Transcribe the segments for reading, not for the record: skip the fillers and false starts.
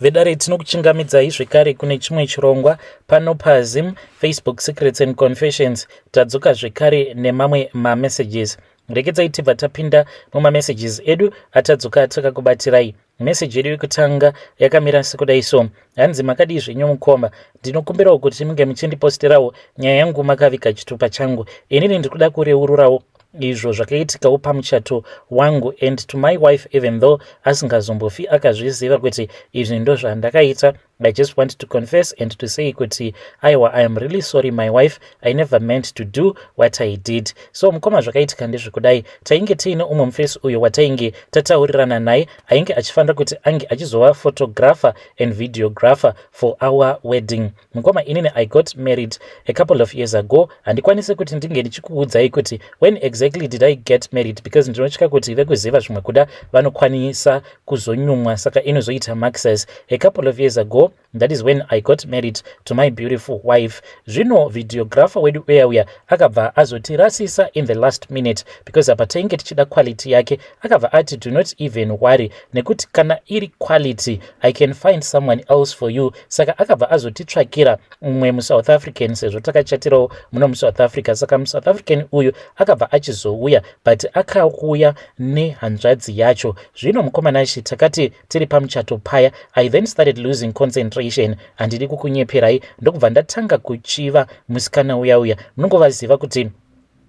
Vedare, tinokuchingamidzai zvekare kune chimwe chirongwa pano paZim Facebook Secrets and Confessions. Tadzoka zvekare nemamwe mamessages. Rekedzai tibva tapinda mumamessages edu atadzoka takakubatirai. Meseji yedu yekutanga yakamira sekudai so. Hanzi, "Makadii zvenyu mukoma? Ndinokumbirawo kuti munge muchindiposterawo nyaya yangu makaviga chitupa changu. Inini ndiri kuda kureururawo izvo zvakaitikawo pamuchato wangu and to my wife, even though asingazombofi akazviziva kuti izvi ndo zvandakaita. I just want to confess and to say kuti aiwa, I am really sorry, my wife. I never meant to do what I did." So mukoma, zvakaitika ndezvekudai. Tainge tiine umwe mufesi uyo watainge tataurirana naye, ainge achifanira kuti ange achizova photographer and videographer for our wedding. Mukoma, inini I got married a couple of years ago. Handikwanisi kuti ndinge ndichikuudzai kuti when exactly did I get married, because ndinotya kuti vekuziva zvimwe kuda vanokwanisa kuzonyumwa, saka inozoita maxes. A couple of years ago, that is when I got married to my beautiful wife. Zvino videographer wedu uya uya akabva azotirasisa in the last minute, because apa tainge tichida quality yake. Akabva ati, "Do not even worry, nekuti kana iri quality, I can find someone else for you." Saka akabva azotitsvakira umwe muSouth African, sezvo takachatirawo muno muSouth Africa. Saka muSouth African uyu akabva achizouya, but akauya nehanzvadzi yacho. Zvino mukoma Nashi, takati tiri pamuchato paya, I then started losing concentration. Handidi kukunyeperai, ndokubva ndatanga kuchiva musikana uya uya. Munongovaziva kuti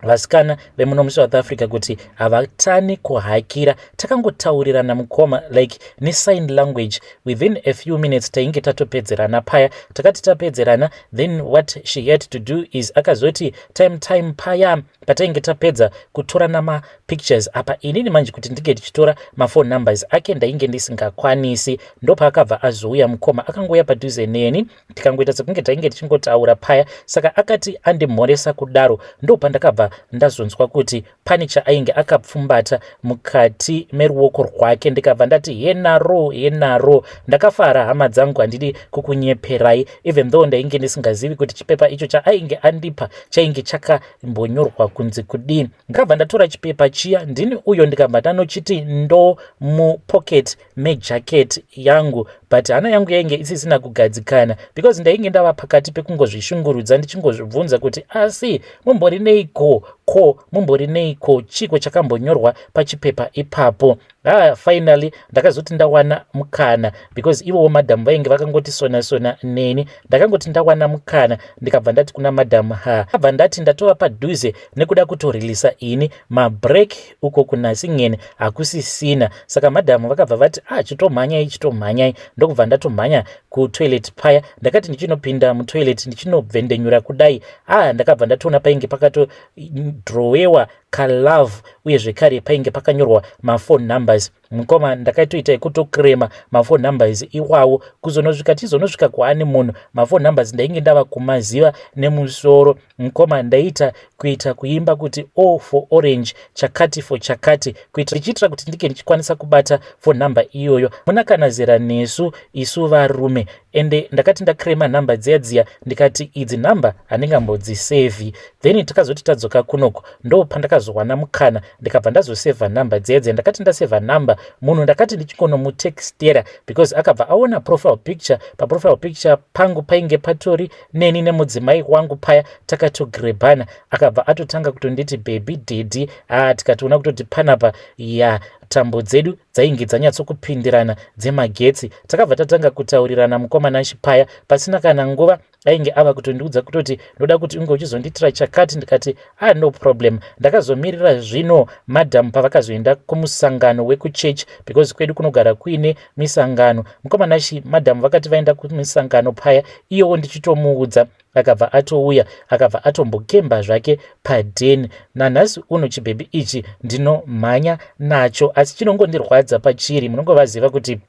vasikana vemuno muSouth Africa kuti havatani kuhakira. Takangotaurirana mukoma, like nesign language. Within a few minutes tainge tatopedzerana paya. Takati tapedzerana, then what she had to do is akazoti time time paya patainge tapedza kutorana mapictures apa, inini manje kuti ndinge ndichitora maphone numbers ake ndainge ndisingakwanisi. Ndopaakabva azouya mukoma, akangouya padhuze neni, tikangoita sekunge tainge tichingotaura paya. Saka akati andimhoresa kudaro, ndopandakabva ndazonzwa kuti pane chaainge akapfumbata mukati meruoko rwake. Ndikabva ndati, "Henaro, henaro." Ndakafara, hama dzangu, handidi kukunyeperai, even though ndainge ndisingazivi kuti chipepa icho chaainge andipa chainge chakambonyorwa kunzi kudini. Ndakabva ndatora chipepa chiya, ndini uyo, ndikabva ndanochiti ndo mupocket mejacket yangu. But hana yangu yainge isisina kugadzikana, because ndainge ndava pakati pekungozvishungurudza, ndichingozvibvunza kuti asi mumbori neiko, ko mumbori neiko, chiko chakambonyorwa pachipepa ipapo? Ah, finally ndakazoti ndawana mukana, because ivowo madhamu vainge vakangoti sona sona neni. Ndakangoti ndawana mukana, ndikabva ndati kuna madhamu, ha, abva ndati ndatova padhuze nekuda kutorilisa ini mabreak uko kunasingeni hakusisina. Saka madhamu vakabva vati, "Ah, chitomhanyai, chitomhanyai." Ndokubva ndatomhanya kutoilet paya. Ndakati ndichinopinda mutoilet, ndichinobvendenyura kudai, ah, ndakabva ndatoona painge pakatodrowewa kalove, uye zvekare painge pakanyorwa maphone numbers. Mukoma, ndakatoita ekutokrema maphone numbers iwawo kuzonosvika tizonosvika kwaane munhu. Maphone numbers ndainge ndava kumaziva nemusoro. Mukoma, ndaita kuita kuimba kuti O for orange, chakati for chakati, kuita ndichiitira kuti ndinge ndichikwanisa kubata phone number iyoyo. Muna kana zera nesu isu varume. Ende ndakati ndakrema nhamba dziya dziya, ndikati idzi nhamba handingambodzisevhi. Then takazoti tadzoka kunoko, ndo pandakazowana mukana, ndikabva ndazosevha nhamba dziya dziya. Ndakati ndasevha nhamba munhu, ndakati ndichikonomutextera, because akabva aona profile picture. Paprofile picture pangu painge patori neni nemudzimai wangu paya takatogrebhana. Akabva atotanga kutonditi baby, daddy. Ah, tikatoona kutoti panapa ya tambo dzedu dzainge dzanyatsokupindirana dzemagetsi. Takabva tatanga kutaurirana mukoma Nashi paya. Pasina kana nguva ainge ava kutondiudza kutoti, "Ndoda kuti unge uchizondiitira chakati." Ndikati, "Ah, no problem." Ndakazomirira zvino madhamu pavakazoenda kumusangano wekuchechi, because kwedu kunogara kuine misangano. Mukoma Nashi, madhamu vakati vaenda kumisangano paya, iyowo ndichitomuudza, akabva atouya, akabva atombokemba zvake padheni. Nanhasi uno chibhebhi ichi ndinomhanya nacho, asi chinongondirwadza pachiri, munongovaziva kuti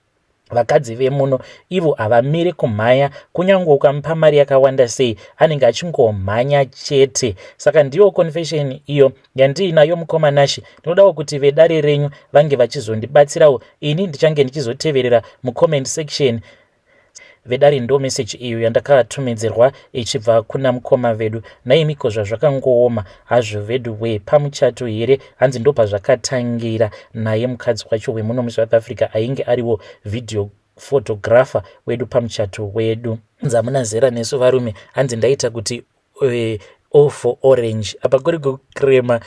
vakadzi vemuno ivo havamiri kumhanya. Kunyange ukamupa mari yakawanda sei, anenge achingomhanya chete. Saka ndiyo confession iyo yandiinayo, mukoma Nashi. Ndinodawo kuti vedare renyu vange vachizondibatsirawo. Ini ndichange ndichizoteverera mucomment section. Vedare, ndo meseji iyo yandakatumidzirwa ichibva kuna mukoma vedu. Naimiko, zvazvakangooma hazvo vedu we. Pamuchato here? Hanzi ndo pazvakatangira naye mukadzi wacho wemuno muSouth Africa, ainge ariwo video. Photographer wedu pamuchato wedu. Hanzi hamuna zera nesu varume, hanzi ndaita kuti O for orange, apa kuri kukrema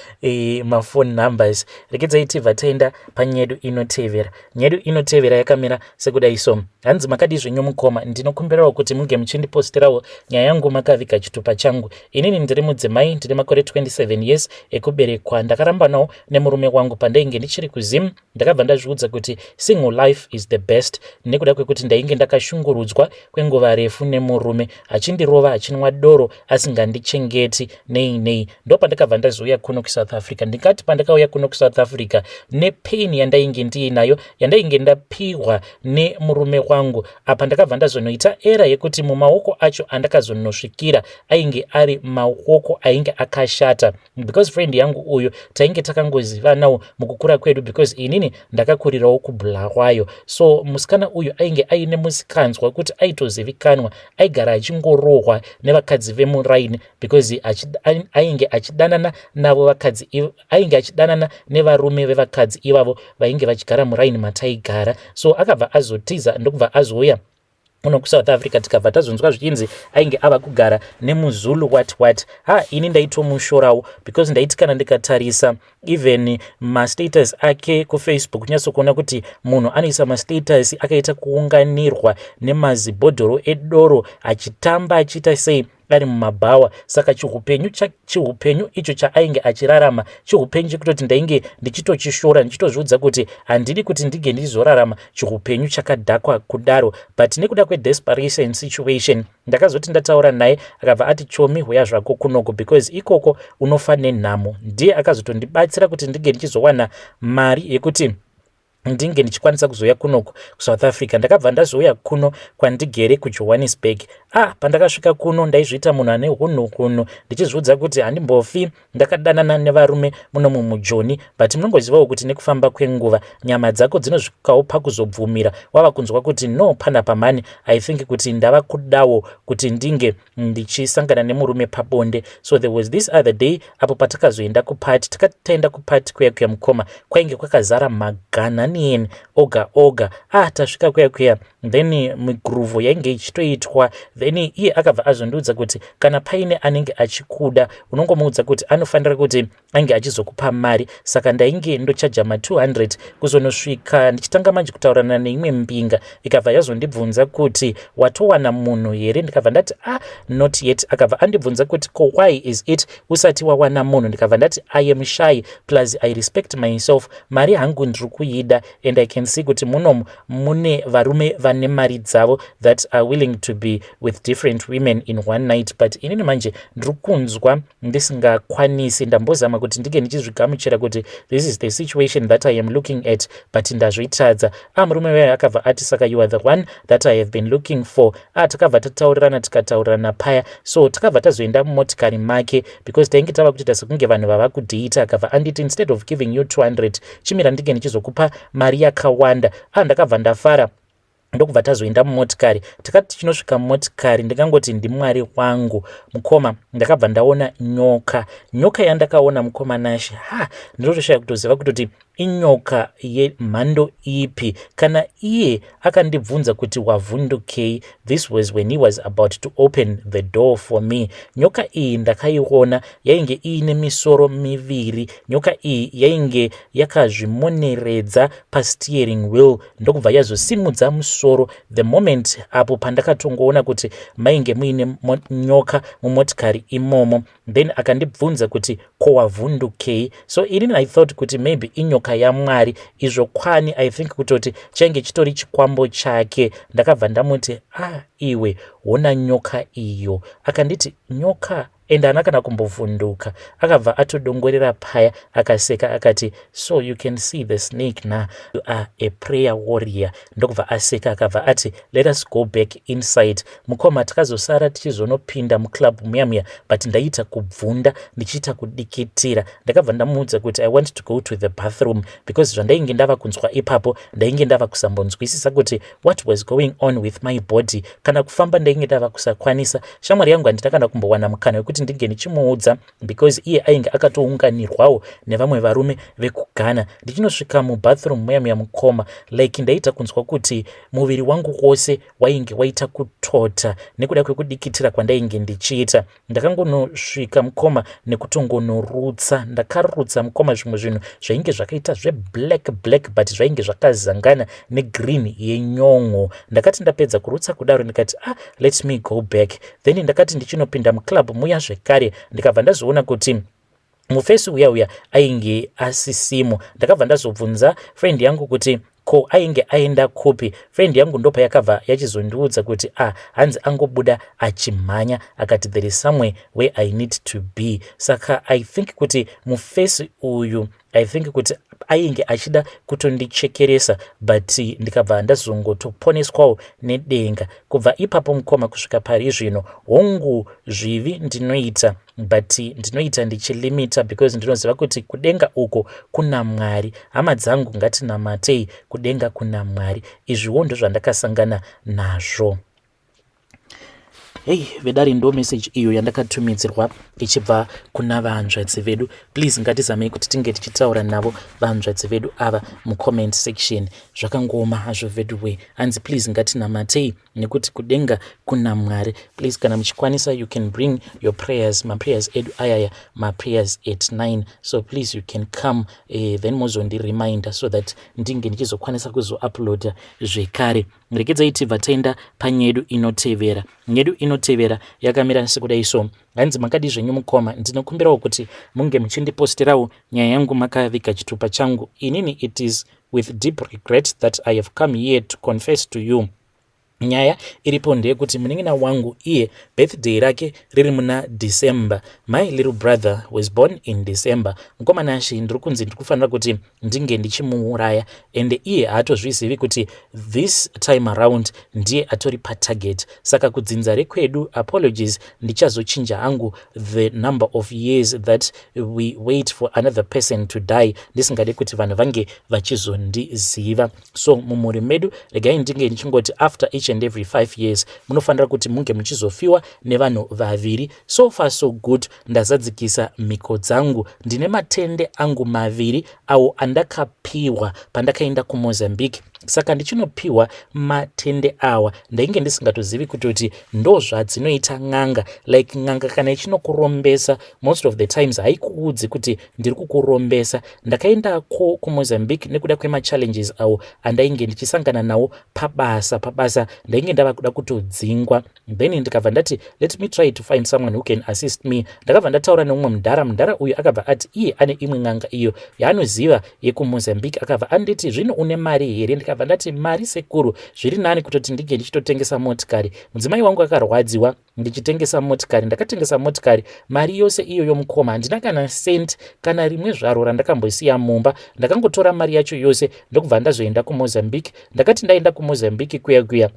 maphone numbers. Rekedzai tibva taenda panyedu inotevera. Nyedu inotevera yakamira sekudai so. Hanzi, "Makadi zvenyu mukoma? Ndinokumbirawo kuti munge muchindiposterawo nyaya yangu makaviga chitupa changu. Inini ndiri mudzimai, ndine makore 27 years ekuberekwa. Ndakarambanawo nemurume wangu pandainge ndichiri kuZim. Ndakabva ndazviudza kuti single life is the best, nekuda kwekuti ndainge ndakashungurudzwa kwenguva refu nemurume, achindirova, achinwa doro, asingandichengeti, nei nei. Ndopandakabva ndazouya kuno kuSouth Africa. Ndingati pandakauya kuno kuSouth Africa, nepain yandainge ndiinayo, yandainge ndapiwa nemurume wangu apa, ndakabva ndazonoita error yekuti mumaoko acho andakazonosvikira ainge ari maoko ainge akashata, because friend yangu uyu tainge takangozivanawo mukukura kwedu, because inini ndakakurirawo kuBhulawayo. So musikana uyu ainge aine musikanzwa kuti aitozivikanwa, aigara achingorohwa nevakadzi vemuraini, because ainge achidanana navo vakadzi, ainge achidanana nevarume vevakadzi ivavo vainge vachigara muraini mataigara. So akabva azotiza, ndokubva azouya kuno kuSouth Africa. Tikabva tazonzwa zvichinzi ainge ava kugara nemuZulu, what what. Ha, ini ndaitomushorawo, because ndaiti kana ndikatarisa even mastatus ake kuFacebook, kunyatsokuona kuti munhu anoisa mastatus akaita kuunganirwa nemazibhodhoro edoro, achitamba, achiita sei, ari mumabhawa. Saka chiupenyu icho chaainge achirarama, chiupenyu chekutoti ndainge ndichitochishora, ndichitozviudza kuti handidi kuti ndinge ndichizorarama chiupenyu chakadhakwa kudaro. But nekuda kwedesperation situation, ndakazoti ndataura naye, akabva ati, 'Chomi, huya zvako kunoko, because ikoko unofa nenhamo.' Ndiye akazotondibatsira kuti ndinge ndichizowana mari yekuti ndinge ndichikwanisa kuzouya kunoko kuSouth Africa. Ndakabva ndazouya kuno kwandigere kuJohannesburg. Ah, pandakasvika kuno, ndaizviita munhu ane hunhu hunhu, ndichizviudza kuti handimbofi ndakadanana nevarume munomu muJoni. But munongozivawo kuti nekufamba kwenguva nyama dzako dzinosvikawo pakuzobvumira, wava kunzwa kuti no, panapa mani, I think kuti ndava kudawo kuti ndinge ndichisangana nemurume pabonde. So there was this other day apo patakazoenda kupati. Takati taenda kupati kuya kuya, mukoma, kwainge kwakazara magananian oga oga. Ah, tasvika kuya kuya, then migroove yainge ichitoitwa. Then iye akabva azondiudza kuti kana paine anenge achikuda, unongomuudza kuti anofanira kuti ange achizokupa mari. Saka ndainge ndochaja ma200. Kuzonosvika ndichitanga manje kutaurana neimwe mbinga, ikabva yazondibvunza kuti, 'Watowana munhu here?' Ndikabva ndati, 'Ah, not yet.' Akabva andibvunza kuti, 'Ko why is it usati wawana munhu?' Ndikabva ndati, 'I am shy, plus I respect myself. Mari hangu ndiri kuida, and I can see kuti munomu mune varume vane mari dzavo that are willing to be with different women in one night, but inini manje ndiri kunzwa ndisingakwanisi. Ndambozama kuti ndinge ndichizvigamuchira kuti this is the situation that I am looking at, but ndazvitadza.' A ah, murume wayo akabva ati, 'Saka you are the one that I have been looking for.' A ah, takabva tataurirana, tikataurirana paya. So takabva tazoenda mumotikari make, because tainge tava kutoita sekunge vanhu vava kudhita. Akabva anditi, 'Instead of giving you 200, chimira ndinge ndichizokupa mari yakawanda.' A ah, ndakabva ndafara, ndokubva tazoenda mumotikari. Takati tichinosvika mumotikari, ndingangoti ndimwari wangu, mukoma, ndakabva ndaona nyoka. Nyoka yandakaona, mukoma Nashe, ha, ndinotoshaya kutoziva kutoti inyoka yemhando ipi. Kana iye akandibvunza kuti, 'Wavhundukei?' This was when he was about to open the door for me. Nyoka iyi ndakaiona yainge iine misoro miviri. Nyoka iyi yainge yakazvimoneredza pasteering wheel, ndokubva yazosimudza musoro the moment apo pandakatongoona kuti mainge muine nyoka mumotikari imomo. Then akandibvunza kuti, 'Ko wavhundukei?' So inini I thought kuti maybe inyoka yamwari izvo kwani, I think kutoti chainge chitori chikwambo chake. Ndakabva ndamuti, 'Ah, iwe, hona nyoka iyo.' Akanditi, 'Nyoka?' Ende haana kana kumbovhunduka, akabva atodongorera paya, akaseka, akati, 'So you can see the snake now. You are a prayer warrior.' Ndokubva aseka, akabva ati, 'Let us go back inside.' Mukoma, takazosara tichizonopinda muclub muya muya, but ndaita kubvunda, ndichiita kudikitira. Ndakabva ndamuudza kuti I want to go to the bathroom, because zvandainge ndava kunzwa ipapo, ndainge ndava kusambonzwisisa kuti what was going on with my body. Kana kufamba ndainge ndava kusakwanisa. Shamwari yangu, handina kana kumbowana mukana wekuti kuti ndinge ndichimuudza because iye ainge akatounganirwawo nevamwe varume vekuGhana. Ndichinosvika mubathroom muya muya, mukoma, like ndaita kunzwa kuti muviri wangu wose wainge waita kutota nekuda kwekudikitira kwandainge ndichiita. Ndakangonosvika, mukoma, nekutongonorutsa. Ndakarutsa, mukoma, zvimwe zvinhu zvainge zvakaita zveblack black, but zvainge zvakazangana negreen yenyongo. Ndakati ndapedza kurutsa kudaro, ndikati, "Ah, let me go back." Then ndakati ndichinopinda muclub muya zvekare, ndikabva ndazoona kuti mufesi uya uya ainge asisimo. Ndakabva ndazobvunza friend yangu kuti ko ainge aenda kupi. Friend yangu ndopa yakabva yachizondiudza kuti, "Ah, hanzi angobuda achimhanya, akati there is somewhere where I need to be." Saka I think kuti mufesi uyu, I think kuti ainge achida kutondichekeresa, but ndikabva ndazongotoponeswawo nedenga. Kubva ipapo, mukoma, kusvika pari zvino, hongu, zvivi ndinoita, but ndinoita ndichilimita because ndinoziva kuti kudenga uko kuna Mwari. Hama dzangu, ngatinamatei, kudenga kuna Mwari. Izviwo ndozvandakasangana nazvo. Hei vedare, ndo message iyo yandakatumidzirwa ichibva kuna vanzvadzi vedu. Please, ngatizamei kuti tinge tichitaura navo vanzvadzi vedu ava mucomment section. Zvakangoma hazvo veduwe. Hanzi, "Please, ngatinamatei nekuti kudenga kuna Mwari." Please, kana muchikwanisa, you can bring your prayers. Maprayers edu ayaya, maprayers at 9, so please, you can come, then mozondireminder so that ndinge ndichizokwanisa kuzouploada zvekare. Rekedzai tibva taenda panyedu inotevera. Nyedu inotevera yakamira sekudai so. Hanzi, "Makadi zvenyu, mukoma? Ndinokumbirawo kuti munge muchindiposterawo nyaya yangu makaviga chitupa changu. Inini, it is with deep regret that I have come here to confess to you. Nyaya iripo ndeyekuti munin'ina wangu iye birthday rake riri muna December. My little brother was born in December. Mukoma Nashi, ndiri kunzi ndiri kufanira kuti ndinge ndichimuuraya, ende iye haatozvizivi kuti this time around ndiye atori patarget. Saka kudzinza rekwedu, apologies, ndichazochinja hangu the number of years that we wait for another person to die, ndisingade kuti vanhu vange vachizondiziva. So mumhuri medu, regai ndinge ndichingoti after each and every 5 years munofanira kuti munge muchizofiwa nevanhu vaviri. So far so good, ndazadzikisa mhiko dzangu. Ndine matende angu maviri awo andakapiwa pandakaenda kuMozambique. Saka ndichinopiwa matende awa, ndainge ndisingatozivi kutoti ndo zvadzinoita n'anga. Like n'anga kana ichinokurombesa, most of the times haikuudzi kuti ndiri kukurombesa. Ndakaendako kuMozambique nekuda kwemachallenges awo andainge ndichisangana nawo pabasa. Pabasa ndainge ndava kuda kutodzingwa. Then ndikabva ndati, let me try to find someone who can assist me. Ndakabva ndataura neumwe mudhara. Mudhara uyu akabva ati iye ane imwe n'anga iyo yaanoziva yekuMozambique. Akabva anditi, zvino une mari here? Ndikabva ndati, mari, sekuru, zviri nani kutoti ndinge ndichitotengesa motikari. Mudzimai wangu akarwadziwa ndichitengesa motikari. Ndakatengesa motikari, mari yose iyoyo, mukoma, handina kana sent kana rimwe zvaro randakambosiya mumba. Ndakangotora mari yacho yose, ndokubva ndazoenda kuMozambique. Ndakati ndaenda kuMozambique kuya kuya,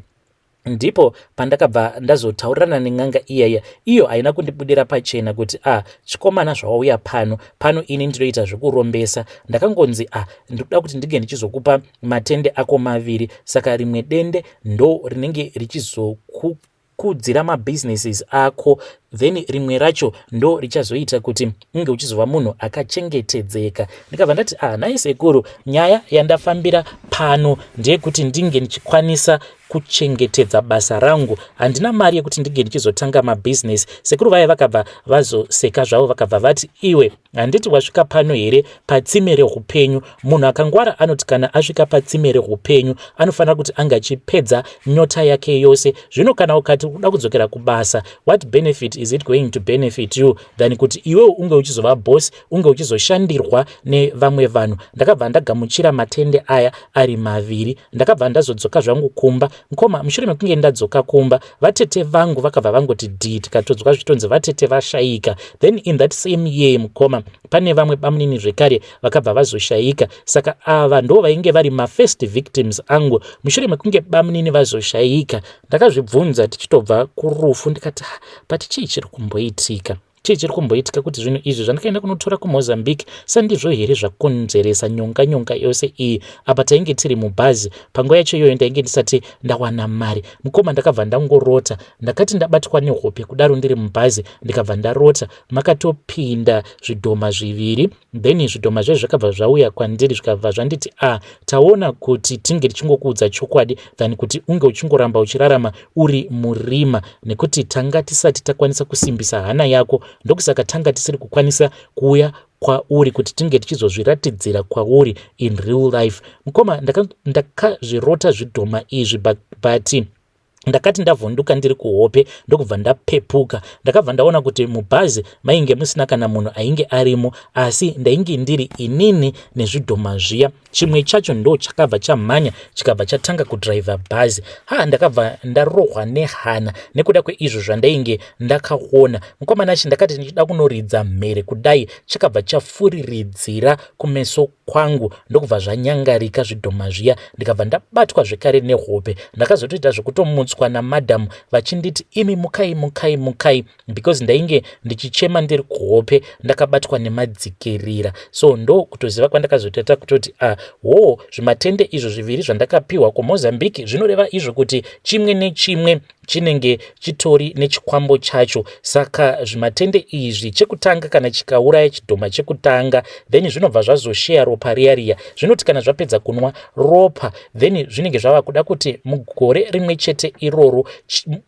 ndipo pandakabva ndazotaurirana nen'anga iyaya. Iyo haina kundibudira pachena kuti, a ah, chikomana, zvawauya pano pano, ini ndinoita zvekurombesa. Ndakangonzi, a ah, ndikuda kuti ndinge ndichizokupa matende ako maviri. Saka rimwe dende ndo rinenge richizokukudzira mabusinesses ako, then rimwe racho ndo richazoita kuti unge uchizova munhu akachengetedzeka. Ndikabva ndati, ah, nhai sekuru, nyaya yandafambira pano ndeyekuti ndinge ndichikwanisa kuchengetedza basa rangu. Handina mari yekuti ndinge ndichizotanga mabhizinesi. Sekuru vaya vakabva vazoseka zvavo, vakabva vati, iwe, handiti wasvika pano here patsime reupenyu? Munhu akangwara anoti kana asvika patsime reupenyu, anofanira kuti ange achipedza nyota yake yose. Zvino kana ukati uda kudzokera kubasa, what benefit is it going to benefit you than kuti iwewo unge uchizova boss, unge uchizoshandirwa nevamwe vanhu? Ndakabva ndagamuchira matende aya ari maviri. Ndakabva ndazodzoka zvangu kumba. Mukoma, mushure mekunge ndadzoka kumba, vatete vangu vakabva vangoti d, tikatodzwa zvitonzi vatete vashayika. Then in that same year, mukoma, pane vamwe bamunini zvekare vakabva vazoshayika. Saka ava ndo vainge vari mafirst victims angu. Mushure mekunge bamunini vazoshayika, ndakazvibvunza tichitobva kurufu, ndikati, but chii chiri kumboitika? Chii chiri kumboitika kuti zvinhu izvi zvandakaenda kunotora kuMozambique sandizvo here zvakonzeresa nyonga nyonga yose iyi? Apa tainge tiri mubhazi panguva yacho iyoyo ndainge ndisati ndawana mari. Mukoma ndakabva ndangorota. Ndakati ndabatwa nehope kudaro ndiri mubhazi ndikabva ndarota makatopinda zvidhoma zviviri then zvidhoma zve zvakabva zvauya kwandiri zvikabva zvanditi a ah, taona kuti tinge tichingokuudza chokwadi than kuti unge uchingoramba uchirarama uri murima nekuti tanga tisati takwanisa kusimbisa hana yako ndokusaka tanga tisiri kukwanisa kuuya kwauri kuti tinge tichizozviratidzira kwauri in real life. Mukoma ndakazvirota ndaka zvidhoma izvi but, but Ndakati ndavhunduka ndiri kuhope ndokubva ndapepuka. Ndakabva ndaona kuti mubhazi mainge musina kana munhu ainge arimo asi ndainge ndiri inini nezvidhoma zviya. Chimwe chacho ndo chakabva chamhanya chikabva chatanga kudhiraivha bhazi. Ha ndakabva ndarohwa nehana nekuda kweizvo zvandainge ndakaona. Mukomana ndakati ndichida kunoridza mhere kudai chakabva chafuriridzira kumeso kwangu ndokubva zvanyangarika zvidhoma zviya ndikabva ndabatwa zvekare nehope. Ndakazotoita zvekutomutswa namadam vachinditi imi mukai mukai mukai because ndainge ndichichema ndiri kuhope ndakabatwa nemadzikirira. So ndokutoziva kwandakazotoita kutoti ah hoo zvimatende izvo zviviri zvandakapiwa kuMozambique zvinoreva izvo kuti chimwe nechimwe chinenge chitori nechikwambo chacho saka zvimatende izvi chekutanga kana chikauraya chidhoma chekutanga then zvinobva zvazosheya ropa riya riya zvinoti kana zvapedza kunwa ropa then zvinenge zvava kuda kuti mugore rimwe chete iroro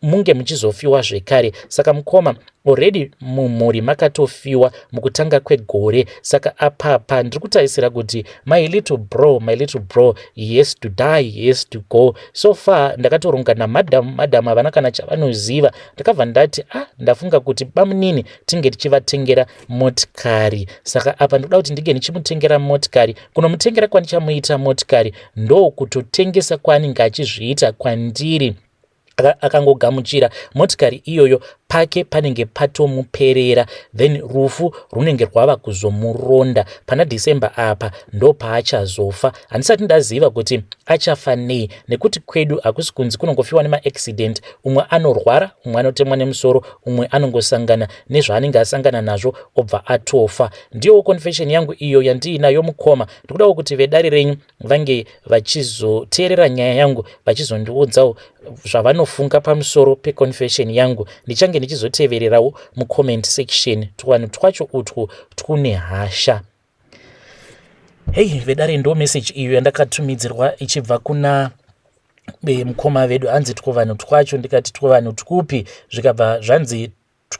munge muchizofiwa zvekare saka mukoma already mumhuri makatofiwa mukutanga kwegore saka apapa ndiri kutarisira kuti my little bro, my little bro, he has to die, he has to go. So far ndakatoronga namadam, madam havana kana chavanoziva. Ndakabva ndati ah, ndafunga kuti bamunini tinge tichivatengera motikari saka apa ndikuda kuti ndinge ndichimutengera motikari. Kunomutengera kwandichamuita motikari ndokutotengesa kwaanenge achizviita kwandiri. Akangogamuchira motikari iyoyo pake panenge patomuperera then rufu runenge rwava kuzomuronda pana December apa ndopaachazofa. Handisati ndaziva kuti achafa nei nekuti kwedu hakusi kunzi kunongofiwa nemaaccident. Umwe anorwara, umwe anotemwa nemusoro, umwe anongosangana nezvaanenge asangana nazvo obva atofa. Ndiyowo confession yangu iyo yandiinayo mukoma. Ndikudawo kuti vedare renyu vange vachizoteerera nyaya yangu vachizondiudzawo zvavanofunga pamusoro peconfession yangu. Ndichange ndichizotevererawo mucomment section. Tuvanhu twacho utwu twune hasha. Hei vedare, ndo message iyo yandakatumidzirwa ichibva kuna mukoma vedu. Hanzi twuvanhu twacho, ndikati twuvanhu twupi? Zvikabva zvanzi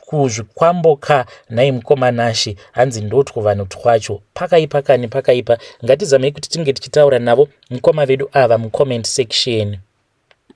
kuzvikwamboka nhai mukoma Nashi, hanzi ndo twuvanhu twacho. Pakaipa kani, pakaipa. Ngatizamei kuti tinge tichitaura navo mukoma vedu ava mucomment section.